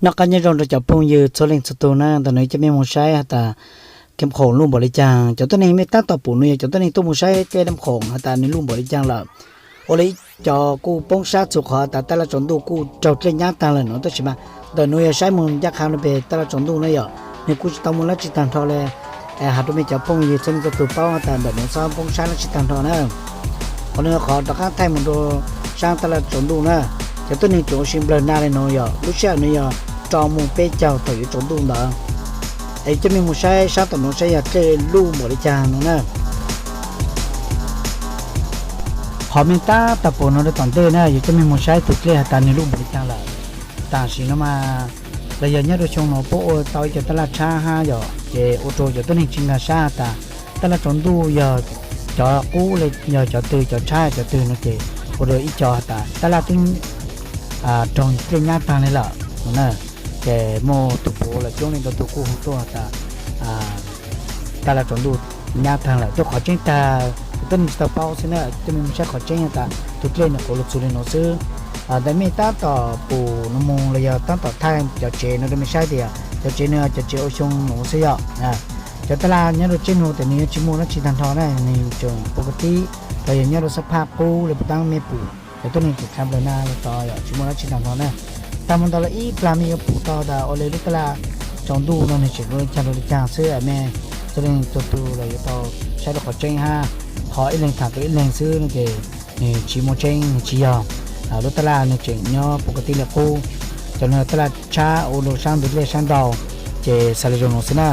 Noj qab nyob zoo rau cov phooj ywg txhua leej txhua tus na, ntawm no coj mej mus saib has tas Dlam Khoom luj npaum li caag. Cov tuab neeg mej tab tom pum no yog cov tuab neeg tuaj mus saib dlej Dlam Khoom has tas nwg luj npaum li caag lawm. Ua li ib cov kuj poob sab txug qhov tas taj laj tsaus ntuj kuj raug dlej nyab taag lawm no, tab sis mas ntawm no yog saib mus ncaj qha no peg taj laj tsaus ntuj na yom, nwg kuj tsis tau muaj dlaab tsi taag nrho le. Has rua mej cov phooj ywg txhua leej txhua tug paub has tas ntawm no txhob poob sab dlaab tsi taag nrho na. Qhov no qhov rov qaab thaij mus rua saab taj laj tsaus ntuj na. Cov tuab neeg tseem ua si nplawg na le no yog lub sij hawm no yog rau moos peb caug thaum yuav tsaus ntuj ntawd. Es coj mej mus saib saab tom no saib yog dlej luj npaum li caag no na. Qhov mej tab tom pum no rua tom ntej na, yuav coj mej mus saib tug dlej has tas nwg luj npaum li caag lawm. Tam sim no mas los yog nyob rua xyoo no puab ua tau ib co taj laj tshab hab yom, ces ua rua cov tuab neeg tsis nkag sab has tas taj laj tsaus ntuj yog cov qub le, yog cov twg, cov tshab cov twg no ces ua rua ib co has tas taj laj twb raug dlej nyab taag le lawm no na. Ces muaj tug puav los coob leej ntau tug kuj hu tuaj has tas taj laj tsaus ntuj nyab taag lawm. Tuaj qhov tseeb tag cov tuab neeg tsis tau paub xwb na, coj mej mus saib qhov tseeb has tas tug dlej nwg quav lug txug le no xwb. Ntawm mej tab tom pum no moog los yog tab tom thaij cov tsev no rua mej saib tias cov tsev no cov tsev ua xyoo no xwb yom. Cov taj laj nyob rua tsev no tes nwg yuav tsis muaj dlaab tsi taag nrho na, nwg tseem pua ka tib los yog nyob rua xab phaj qub le puag ta mej pum cov tuab neeg tseem dlha nplawg na le tod yom, tsis muaj dlaab tsi taag nrho na. Taag mus ntawd lawm ib plag mej yuav pum tau tas ua le lub taj laj tsaus ntuj no nwg tseem ua le caag rua le caag xwb. Mej txhua leej txhua tug los yuav tau saib rua qhov tseeb hab, qhov ib leeg tham rua ib leeg xwb no ces nwg tsis muaj tseeb, nwg tsis yog. Lub taj laj nwg tseem nyob pua ka tib le qub. Cov no taj laj tshab ua rua saab ntug dlej saab ntau, ces xaav le zoo no xwb na.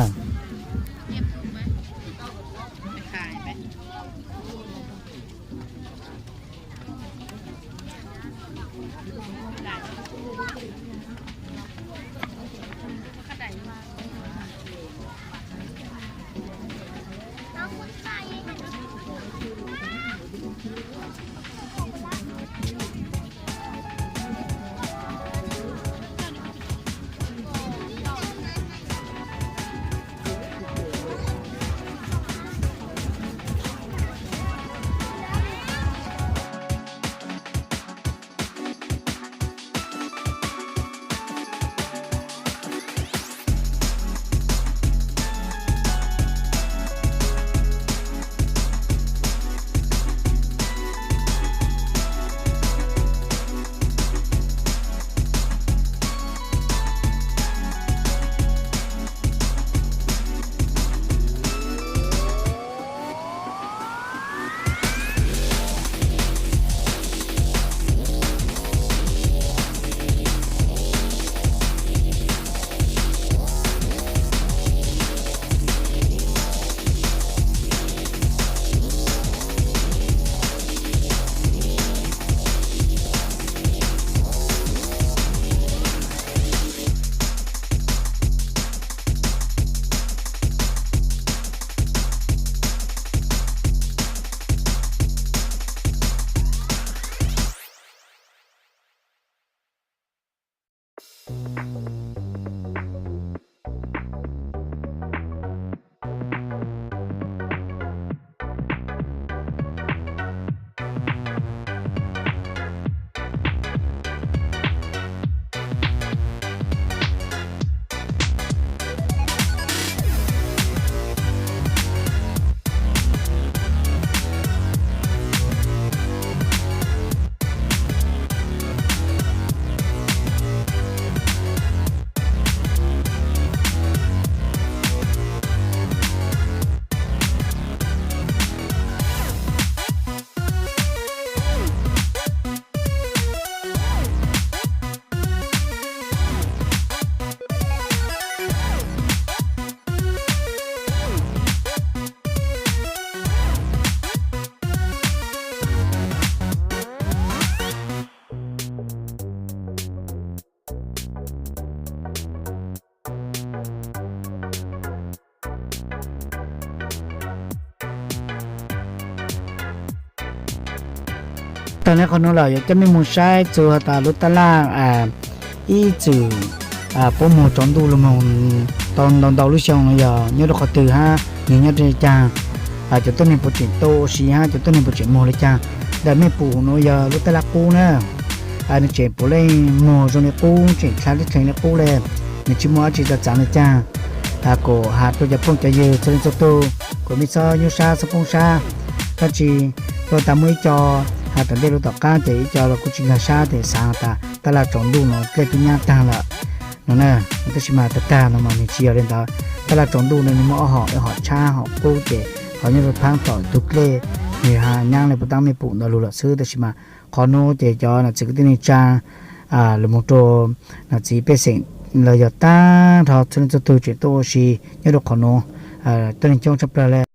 Taag le qhov nuav lawm yuav coj mej moog saib txug has tas lub taj laj ib txwm puab moog tsaus ntuj lug moog tau ntau ntau lub xyoo no yog nyob rua qhov twg hab nwg nyob le caag, cov tuab neeg puas tseem tuaj ua si hab cov tuab neeg puas tseem moog le caag. Ntawm mej pum nuav yog lub taj laj qub na. nws tseem puav leej muag zoo li qub, tseem dlha deb dheev li qub le, nws tsis muaj dab tsi txav txav nws caag. Kuv has rua cov phooj cov ywg txhua leej txhua tug, kuas mej txhob nyuaj sab txhob poob sab, tab sis luag tas muaj ib co, has tom ntej lug tom qaab ces ib co los kuj tsis nkag sab tes xaav tas taj laj tsaus ntuj no dlej twb nyab taag lawm no na. Tab sis mas tag tag no mas nws tsis yog li ntawd. Taj laj tsaus ntuj no nws muaj ob hom, ib hom tshab hom qub ces ho nyob rua phaab tom tug dlej, nws nyab le puag ta mej pum ntawd lug lawm xwb. Tab sis mas qhov nuav ces cov nam txiv kwv tij neej tsaa, lug moog rua nam txiv pej xeem los yog taag nrho txhua leej txhua tug tseem tuaj ua si nyob rua qhov nuav, tuab neeg coob tshaj plawg le.